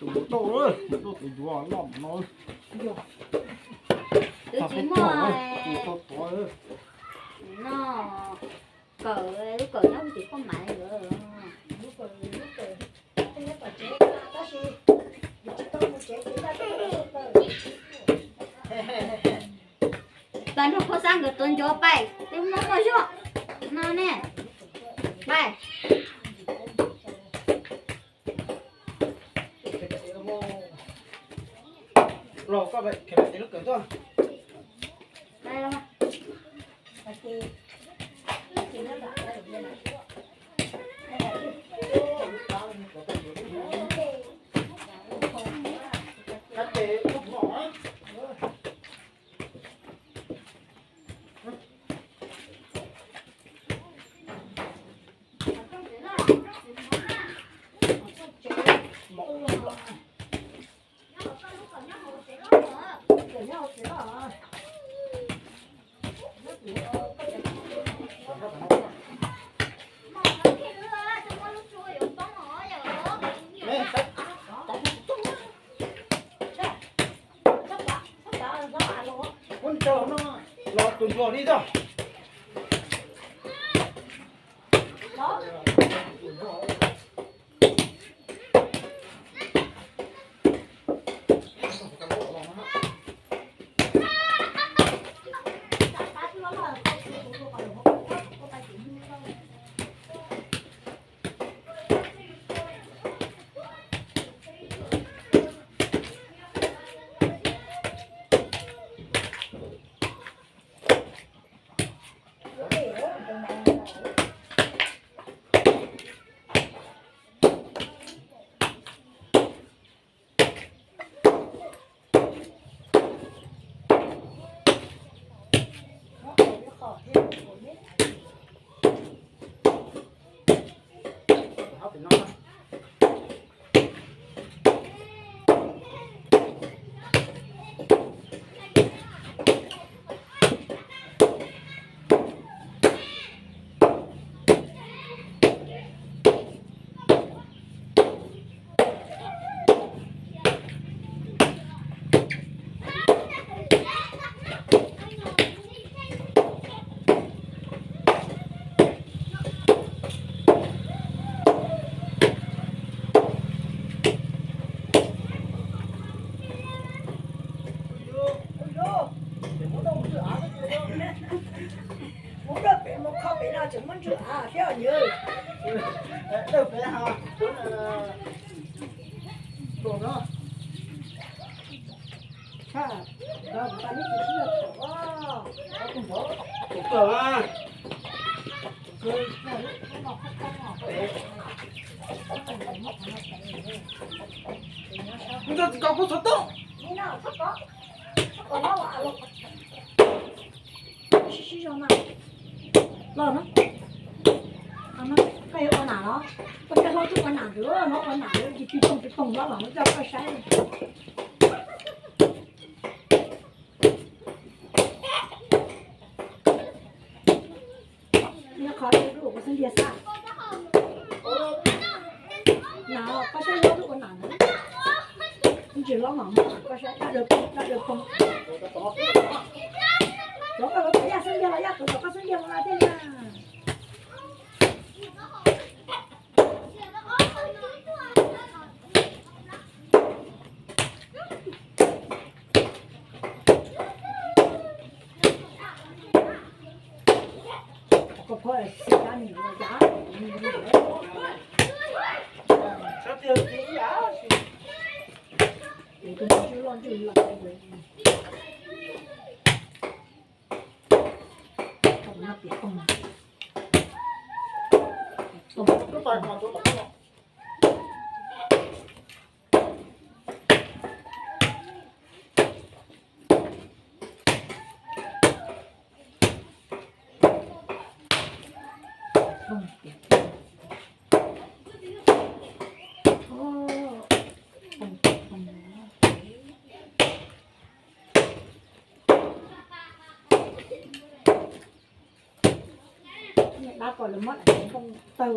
Tus mus tau, mus tau tus yuav loj no. Twb tsis muaj, tus tau tuav no. Kawm, lub kawm nyob tim poj mas lawm. Pais nrog Phoj Xab nkawd tuav ncuav pais, twb muaj muaj zog no ne. Pais. Los koj, lub kawm tuaj. Los tus nplog li tog. Los na, koj yuav ua nam los? Koj coj hlob tuaj ua nam, no ua nam, tsis pis toog tsis toog hlob los no coj koj saib. Nyob qhov ub koj xeeb ntiag xab. Nam, koj saib hlob tuaj ua nam na. Ntsis hlob mam mus koj saib dab dawg poob, dab dawg poob. Cov koj lawv txawv yaj xeeb ntiag los yaj txawv tom koj xeeb ntiag los thiaj li. Dab ko lawv muab daim ntoo tawg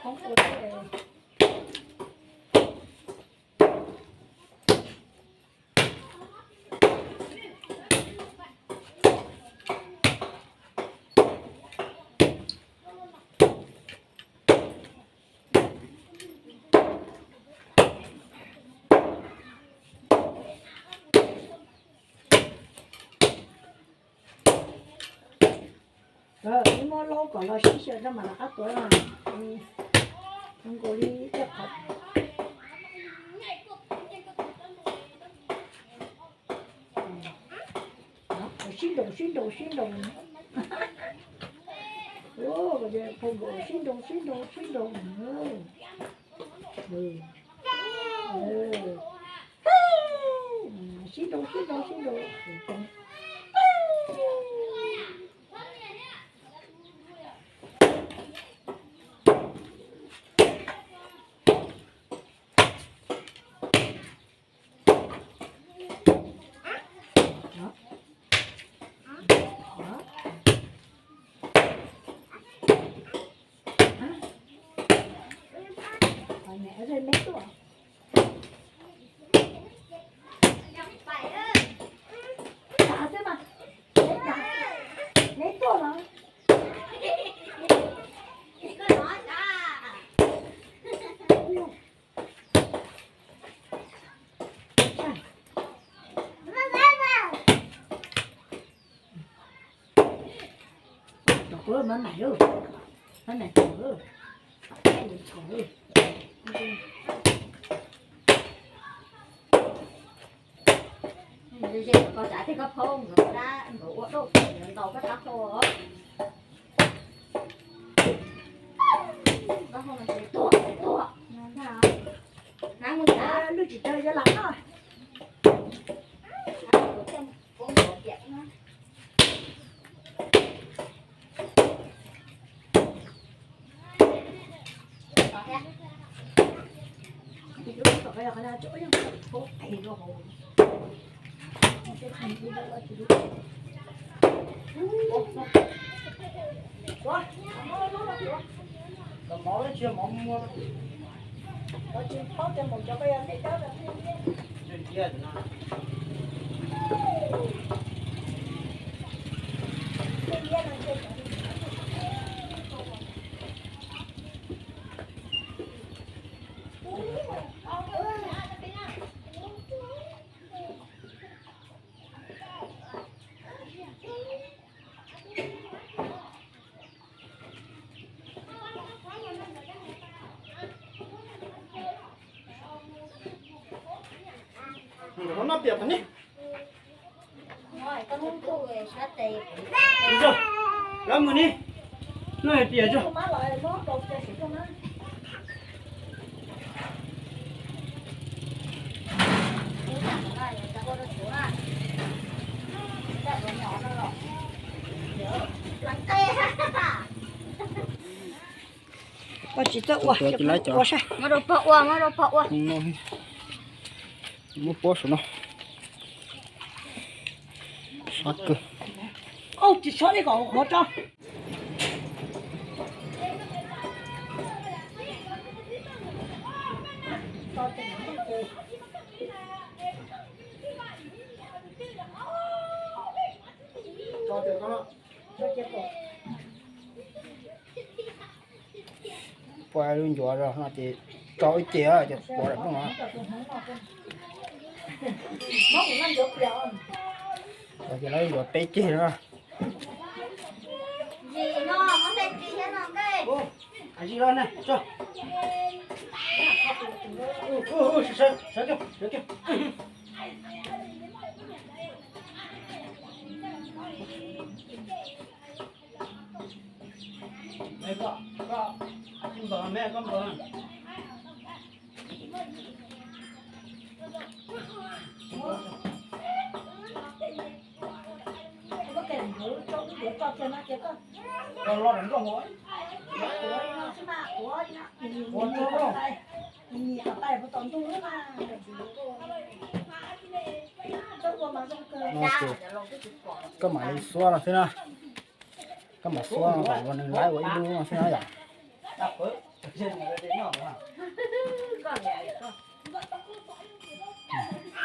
poob ua. Ib muab laub kom los sib xyaw rau mam rov qab tuav. Zoo nkaus li tej qhov. Sib nraus sib nraus sib nraus. Sib nraus sib nraus sib nraus sib nraus. Sib nraus sib nraus sib nraus. Koj tsav thiab koj phaub nkawd dab nkawd ua dauj koj yuav ntaus koj rab qau os. Koj hu no ces tuag tuag. Lwj tsis tau yuav lam no. Noj piam tag ne. Lawv mus ni, noj hais tias tso. Koj tsis txawj ua, ua saib. Muab rau pog ua, muab rau pog ua. Muab pob saum no. Sab kawg. Tsis txhob li kom qhuav tso. Pua lub ncuav no ces rau ib ce ces pua lawm no. Ces lawv yuav peb ceg no. Koj mam li xuab no xwb na. Koj mam xuab kom ua nws laib ua ib lub no xwb na yom.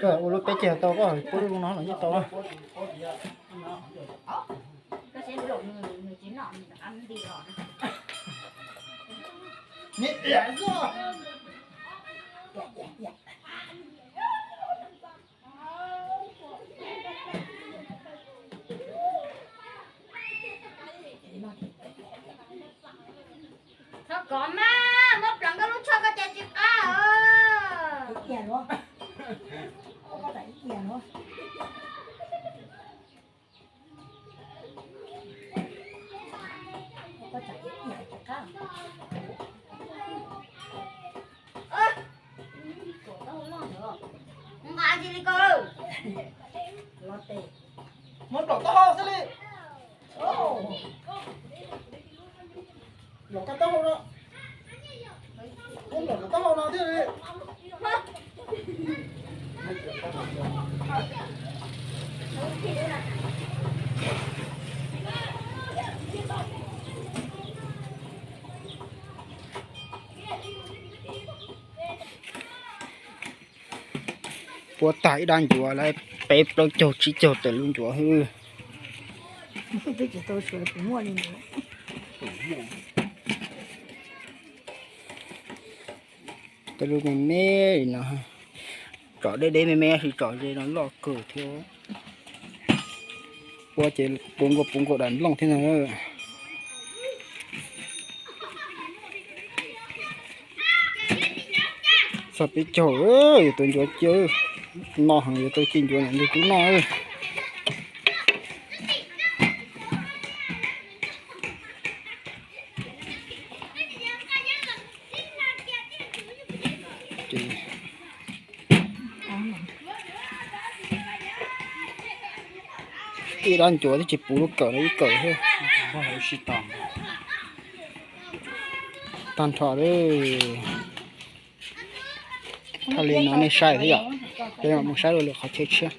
Koj ua lub peb ceg tau, koj pub lub no los yeej tau na. Kov mas, muab pleev koj lub tsho koj ces tsis qab os. Ib yam luaj. Koj tsam ib yam luaj. Koj tsam ib yam tsis qab. Nqa tsis li ko. Muab nplaum taub hau xwb li. Nplaum koj taub hau no. Muab nplaum koj taub hau no thiaj li. Puab tag ib dab ncuav lawm, peb plaub caug tsib caug tawm lub ncuav hwb. Tej lub me me li no, tsom deb deb me me tab sis tsom ze no loj kawg thiab. Puab ces puv nkaus puv nkaus daim nplooj thiab na. Txog peb caug, yuav tus ncuav cia, no heev yuav tau ci ncuav ntawm ntug cub noj. Ib dab ncuav twb tsis puv lub kawm no ib kawm thiab. Tag nrho li. Thaj li no nej saib thiab yom, peb mam mus saib dua lwm qhov chaw tshiab.